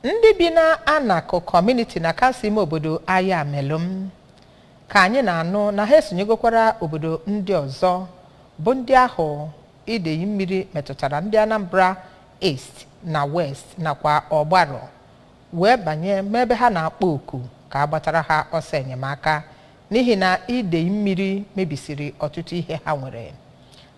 Ndị bi na Anaku Community na kansụl ime obodo Ayamelụm ka anyị na-anụ na ha esonyegokwara obodo ndị ọzọ bụ ndị ahụ idei mmiri metụtara, ndị Anambra East na West nakwa Ọgbarụ, wee banye n'ebe ha na-akpọ oku ka a gbatara ha ọsọ enyemaka n'ihi na idei mmiri mebisiri ọtụtụ ihe ha nwere.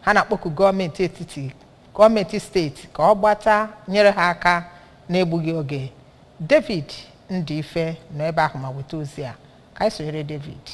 Ha na-akpọku gọọmenti etiti, gọọmenti steeti ka ọ gbata nyere ha aka na-egbughị oge. David Ndife nọ ebe ahụ ma weta ozi a. Ka anyị sonyere David.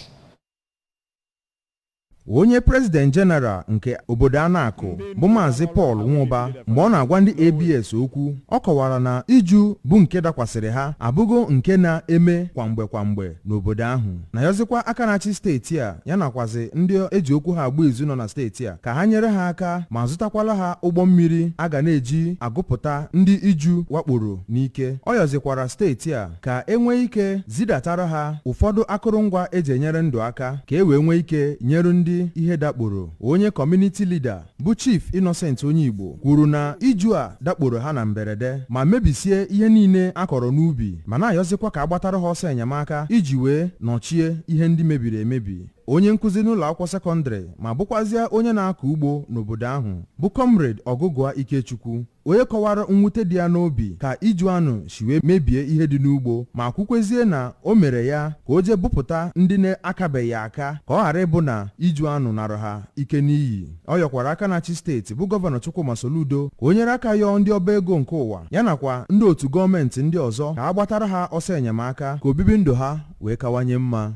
Onye President General nke obodo Anakụ bụ Maazị Paul Nwụba, mgbe ọ na-agwa ndị ABS okwu, ọ kọwara na iju bụ nke dakwasịrị ha abụgo nke na-eme kwamgbe kwamgbe n'obodo ahụ, na yọzikwa aka na-achị steeti a ya nakwazi ndị eji okwu ha agba izu nọ na steeti a ka ha nyere ha aka ma zụtakwala ha ụgbọ mmiri a ga na-eji agụpụta ndị iju wakporo n'ike. Ọ yọzikwara steeti a ka e nwee ike zidatara ha ụfọdụ akụrụngwa eji enyere ndụ aka ka e wee nwee ike nyere ndị ihe dakporo. Onye community leader bụ Chief Innocent Onye Igbo kwuru na iju a dakporo ha na mberede ma mebisie ihe niile a kọrọ n'ubi, ma na-ayọzikwa ka a gbatara ha ọsọ enyemaka iji wee nọchie ihe ndị mebiri emebi. Onye nkụzi n'ụlọ akwụkwọ sekọndịrị ma bụkwazịa onye na-akọ ugbo n'obodo ahụ bụ Comrade Ọgụgụa Ikechukwu, onye kọwara mwute dị ya n'obi ka iju anụ si wee mebie ihe dị n'ugbo, ma kwukwezie na o mere ya ka o jee bupụta ndị na-akabeghị aka ka ọ ghara ịbụ na iju anụ nara ha ike n'iyi. Ọ yọkwara aka na-achị steeti bụ Gọvanọ Chukwuma Soludo ka o nyere aka yọọ ndị ọba ego nke ụwa ya nakwa ndị otu gọọmenti ndị ọzọ ka a gbatara ha ọsọ enyemaka ka obibi ndụ ha wee kawanye mma.